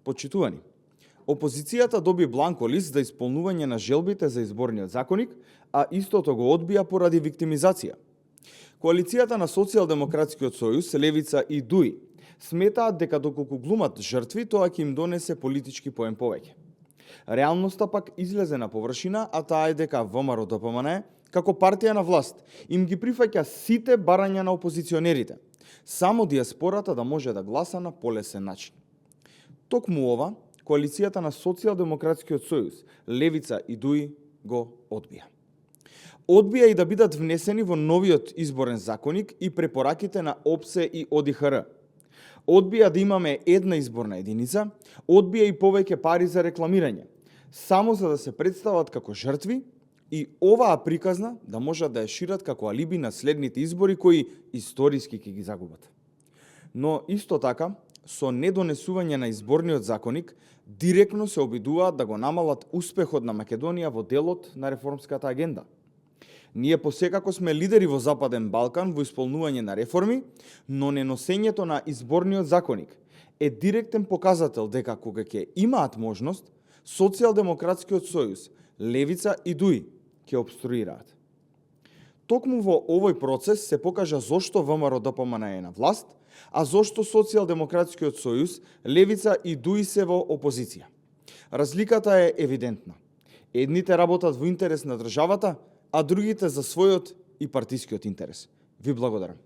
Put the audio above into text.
Почитувани, опозицијата доби бланко лист за исполнување на желбите за изборниот законник, а истото го одбија поради виктимизација. Коалицијата на Социјалдемократскиот сојуз, Левица и ДУИ сметаат дека доколку глумат жртви, тоа ќе им донесе политички поен повеќе. Реалноста пак излезе на површина, а таа е дека ВМРО-ДПМНЕ, како партија на власт, им ги прифаќа сите барања на опозиционерите, само диаспората да може да гласа на полесен начин. Токму ова, коалицијата на Социјалдемократскиот сојуз, Левица и ДУИ го одбија. Одбија и да бидат внесени во новиот изборен законник и препораките на ОПСЕ и ОДИХР. Одбија да имаме една изборна единица, одбија и повеќе пари за рекламирање, само за да се представат како жртви и оваа приказна да можат да ја шират како алиби на следните избори кои историски ќе ги загубат. Но исто така, со недонесување на изборниот законник, директно се обидуваат да го намалат успехот на Македонија во делот на реформската агенда. Ние посекако сме лидери во Западен Балкан во исполнување на реформи, но неносењето на изборниот законник е директен показател дека кога ќе имаат можност, Социјалдемократскиот сојуз, Левица и ДУИ ќе обструираат. Токму во овој процес се покажа зошто ВМРО-ДПМНЕ е на власт, а зошто Социјалдемократскиот сојуз, Левица и ДУИ се во опозиција. Разликата е евидентна. Едните работат во интерес на државата, а другите за својот и партискиот интерес. Ви благодарам.